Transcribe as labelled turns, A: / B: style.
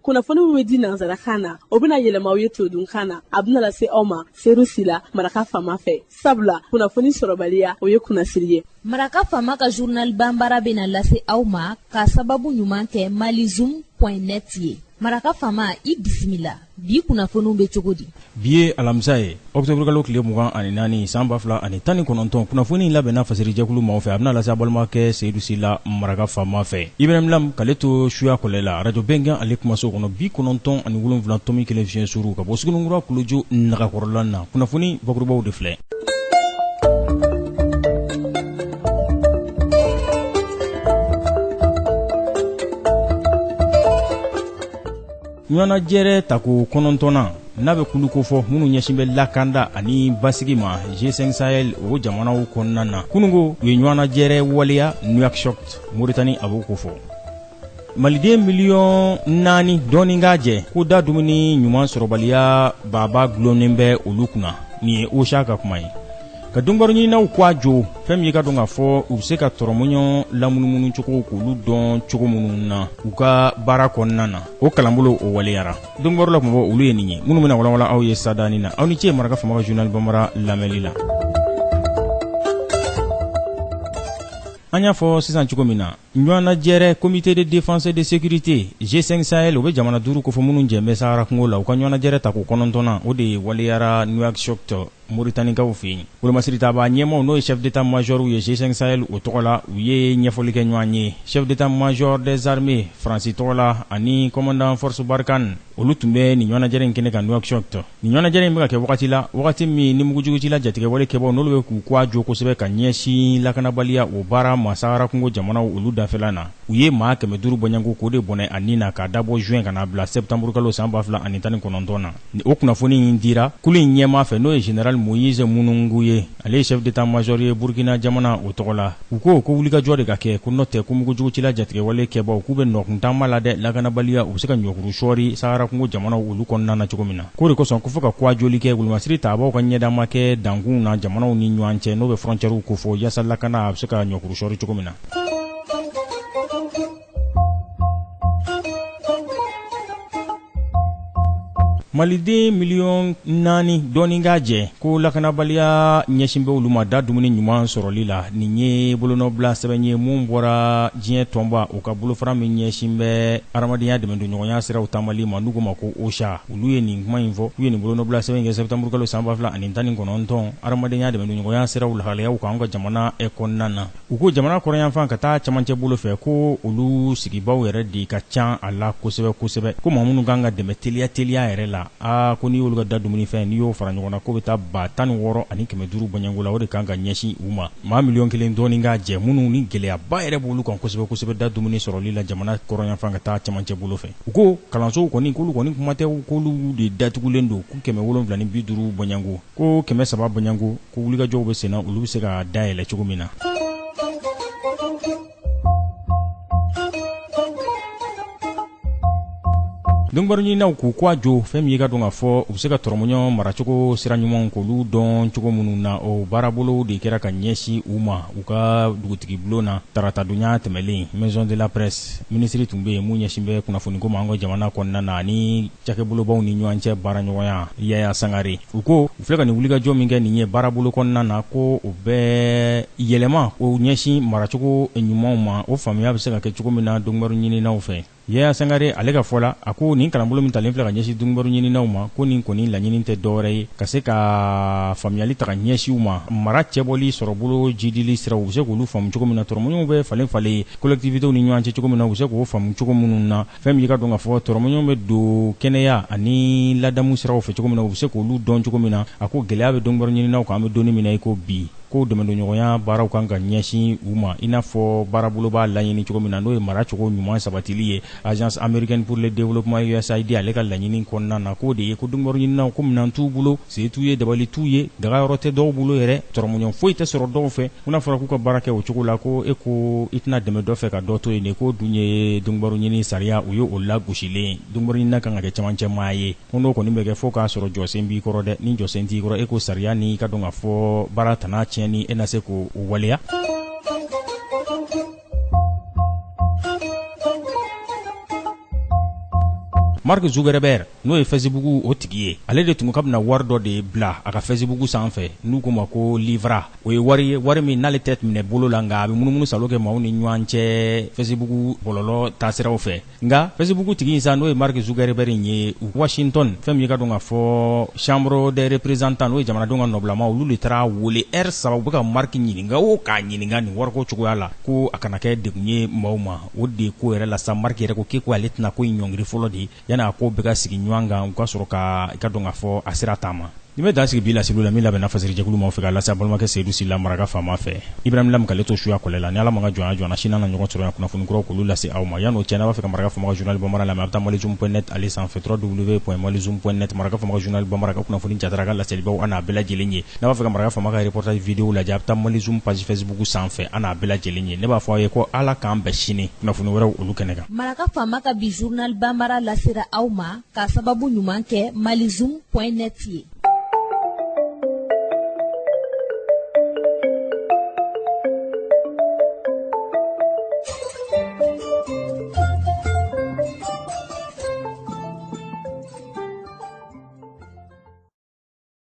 A: Kunnafoni min bɛ di nansarakan na, o bɛna yɛlɛma aw ye todunkan na. A bɛna lase aw ma Seru Sila, Maraka Faama fɛ. Sabula kunnafoni sɔrɔbaliya, o ye kunnasiri ye.
B: Maraka Faama ka journal banbara bɛna lase aw ma k'a sababu ɲuman kɛ malizoom point net ye. Maraka Faama, i bisimila. Bi kunnafoniw bɛ cogo di?
C: Bi ye alamisa ye, ɔkutɔburukalo tile 24 san 2019. Kunnafoni labɛnna fasirijɛkulu maaw fɛ, a bɛna lase a balimakɛ Seyidu Sila, Maraka Faama fɛ. Ibrahim Lam k'ale to suya kɔlɛ la, arajo Bɛnkan ale kumaso kɔnɔ, 97.1 fiɲɛ suru ka bɔ Sugunikura Kulojo nagakɔrɔla na. Kunnafoni bakurubaw de filɛ. Ɲɔgɔnnajɛrɛ tako kɔnɔntɔnnan n'a bɛ kulu kofɔ minnu ɲɛsin bɛ lakanda ani basigi ma G5 Sahel o jamanaw kɔnɔna na, kununko u ye ɲɔgɔnnajɛrɛ waleya Nouakchott, Mauritanie, a b'o kofɔ. Maliden miliyɔn 4 dɔɔni k'a jɛ ko da dumuni ɲuman sɔrɔbaliya baaba dulonnen bɛ olu kunna. Nin ye OCHA ka kuma ye. Ka donkibaru ɲininaw k'a jo fɛn min ye ka dɔn k'a fɔ u bɛ se ka tɔrɔmɔɲɔ lamunumunu cogo k'olu dɔn cogo minnu na u ka baara kɔnɔna na, o kalanbolo o waleyara. Donkibaru la kunbɔ olu ye nin ye minnu bɛna walawala aw ye sadani na. Aw ni ce Maraka Faama ka journal banbara lamɛnli la. An y'a fɔ sisan cogo min na, ɲɔgɔnnajɛrɛ comité de défense et de sécurité G5 Sahel, o bɛ jamana duuru kofɔ minnu jɛ bɛ Sahara kungo la, u ka ɲɔgɔnnajɛrɛ tako kɔnɔntɔnnan o de waleyara Nouakchott, Moritanikaw fɛ yen. Wolomasiritaaba ɲɛmaaw, n'o ye chef d'état major ye G5 Sahel o tɔgɔ la, u ye ɲɛfɔli kɛ ɲɔgɔn ye. Chef d'état major des armées Faransi tɔgɔ la ani commandant force Barkhane, olu tun bɛ nin ɲɔgɔnnajɛrɛ in kɛnɛ kan Nouakchott. Nin ɲɔgɔnnajɛrɛ in bɛ ka kɛ wagati la, wagati min ni mugujugutila jatigɛwale kɛbaw n'olu bɛ k'u k'a jo kosɛbɛ ka ɲɛsin lakanabaliya o baara ma Sahara kungo jamanaw olu dafɛla na. U ye maa 500 bɔɲɔgɔnko k'o de bɔnɛ a ni na k'a dabɔ juin ka n'a bila septembre kalo san 2019 na. O kunnafoni in dira kulu in ɲɛmaa fɛ, n'o ye général Moïse Munungu ye, ale ye chef d'état major ye Burkina jamana o tɔgɔ la. U ko ko wulikajɔ de ka kɛ, ko n'o tɛ ko mugujugutila jatigɛwale kɛbaw k'u bɛ nɔkuntaama la dɛ, lakanabaliya u bɛ se ka ɲɔkuru sɔɔri Sahara kungo jamanaw olu kɔnɔna na cogo min na. K'o de kosɔn ko fo ka kuwajoli kɛ, wolomasiri tabaw ka ɲɛdama kɛ dankunw na jamanaw ni ɲɔgɔn cɛ, n'o bɛ frontières kofɔ, yaasa lakana a bɛ se ka ɲɔkuru sɔɔri cogo min na. Maliden miliyɔn 4 dɔɔni k'a jɛ ko lakanabaliya ɲɛsin bɛ olu ma da dumuni ɲuman sɔrɔli la. Nin ye bolonɔbila sɛbɛn ye mun bɔra diɲɛ tɔnba u ka bolofara min ɲɛsin bɛ hadamadenya dɛmɛdonɲɔgɔnya siraw taamali ma, n'u k'o ma ko OCHA. Olu ye nin kuma in fɔ, k'u ye nin bolonɔbila sɛbɛn kɛ septembre kalo san 2019 hadamadenya dɛmɛdonɲɔgɔnya siraw lahalayaw kan an ka jamana kɔnɔna na. U ko jamana kɔrɔnyanfan ka taa camancɛ bolo fɛ, ko olu sigibaw yɛrɛ de ka ca a la kosɛbɛ kosɛbɛ, ko maa minnu kan ka dɛmɛ teliya teliya yɛrɛ la, aa ko n'i y'olu ka da dumunifɛn n'i y'o fara ɲɔgɔn na, k'o bɛ taa 16 500 bɔɲɔgɔnko la. O de kan ka ɲɛsin u ma, maa miliyɔn 1 dɔɔni k'a jɛ minnu ni gɛlɛyaba yɛrɛ b'olu kan kosɛbɛ kosɛbɛ da dumuni sɔrɔli la jamana kɔrɔnyanfan ka taa camancɛ bolo fɛ. U ko kalansow kɔni, k'olu kɔni kuma tɛ, k'olu de datugulen don, ko 750 bɔɲɔgɔnko, ko 300 bɔɲɔgɔnko, ko wulikajɔw bɛ senna olu bɛ se ka dayɛlɛ cogo min na. Donkibaru ɲininaw k'u k'a jo fɛn min ye ka dɔn k'a fɔ u bɛ se ka tɔrɔmɔɲɔ maracogo sira ɲumanw k'olu dɔn cogo minnu na, o baarabolow de kɛra ka ɲɛsin u ma u ka dugutigi bulon na taratadonya tɛmɛlen. Maison de la presse, minisiri tun bɛ yen mun ɲɛsin bɛ kunnafoniko ma an ka jamana kɔnɔna na ani cakɛbolobaw ni ɲɔgɔn cɛ baaraɲɔgɔnya, Yaya Sangare. U ko u filɛ ka nin wulikajɔ min kɛ nin ye baarabolo kɔnɔna na, ko o bɛ yɛlɛma o ɲɛsin maracogo ɲumanw ma, o faamuya bɛ se ka kɛ cogo min na donkibaru ɲininaw fɛ. Yaya Sangare ale ka fɔ la, a ko nin kalanbolo min talen filɛ ka ɲɛsin donkibaru ɲininaw ma, ko nin kɔni laɲini tɛ dɔwɛrɛ ye ka se ka faamuyali ta ka ɲɛsin u ma, mara cɛbɔli sɔrɔbolo jidili siraw u bɛ se k'olu faamu cogo min na, tɔrɔmɔɲɔw bɛ falen falen collectivités ni ɲɔgɔn cɛ cogo min na, u bɛ se k'o faamu cogo minnu na, fɛn min ka dɔn k'a fɔ tɔrɔmɔɲɔw bɛ don kɛnɛya ani ladamu siraw fɛ cogo min na, u bɛ se k'olu dɔn cogo min na. A ko gɛlɛya bɛ donkibaru ɲininaw kan an bɛ donni min na i ko bi, ko dɛmɛdonɲɔgɔnya baaraw kan ka ɲɛsin u ma i n'a fɔ baarabolo b'a laɲini cogo min na, n'o ye maracogo ɲuman sabatili ye Agence américaine pour le développement USAID ale ka laɲini kɔnɔna na, k'o de ye ko donkibaru ɲininaw ko minɛn t'u bolo, se t'u ye, dabali t'u ye, daga yɔrɔ tɛ dɔw bolo yɛrɛ, tɔrɔmɔɲɔ foyi tɛ sɔrɔ dɔw fɛ. Ko n'a fɔra k'u ka baara kɛ o cogo la, ko e ko i tɛna dɛmɛ dɔ fɛ ka dɔ to yen de, k'o dun ye donkibaru ɲini sariya o ye o lagosilen. Donkibaru ɲinina kan ka kɛ camancɛ maa ye, ko n'o kɔni bɛ kɛ fo k'a sɔrɔ jɔsen b'i kɔrɔ dɛ. Ni jɔsen t'i kɔrɔ, e ko sariya ni ka dɔn k'a fɔ baara tana tiɲɛni, e na se k'o waleya. Mark Zuckerberg, n'o ye Facebook o tigi ye, ale de tun ko k'a bɛna wari dɔ de bila a ka Facebook sanfɛ n'u k'o ma ko Libra. O ye wari ye, wari min n'ale tɛ minɛ bolo la, nka a bɛ munumunu salo kɛ maaw ni ɲɔgɔn cɛ Facebook bɔlɔlɔ taasiraw fɛ. Nka Facebook tigi in sa, n'o ye Mark Zuckerberg in ye, Washington, fɛn min ye ka dɔn k'a fɔ Chambre des représentants, n'o ye jamanadenw ka nɔbilama, olu de taara wele heure 3, u bɛ ka Mark ɲininka o k'a ɲininka nin wariko cogoya la, ko a kana kɛ degun ye maaw ma. O de ko yɛrɛ la sa, Mark yɛrɛ ko k'e ko ale tɛna ko in ɲɔngiri fɔlɔ de yanni a ko bɛɛ ka sigi ɲɔgɔn kan, u ka sɔrɔ ka i ka dɔn k'a fɔ a sira taama. Ni bɛ dan sigi bi laseliw la min labɛnna fasirijɛkulu maaw fɛ ka lase a balimakɛ Seyidu Sila maraka faama fɛ, Ibrahim Lam k'ale to suya kɔlɛ la. Ni Ala ma ka jɔnya jɔna, sini an na ɲɔgɔn sɔrɔ yan kunnafoni kuraw k'olu lase aw ma. Yan'o cɛ, n'a b'a fɛ ka maraka faama ka journal bambara lamɛn, a bɛ taa malizoom.net ale sanfɛ, www.malizoom.net. Maraka faama ka journal bambara ka kunnafoni jatara ka laselibaw an n'a bɛɛ lajɛlen ye. N'a b'a fɛ ka maraka faama ka reportage vidéo lajɛ, a bɛ taa Malizoom page Facebook sanfɛ, an n'a bɛɛ lajɛlen ye. Ne b'a fɔ aw ye ko Ala k'an bɛn sini kunnafoni wɛrɛw olu kɛnɛ kan.
B: Maraka faama ka bi journal bambara lasera aw ma k'a sababu ɲuman kɛ malizoom.net ye.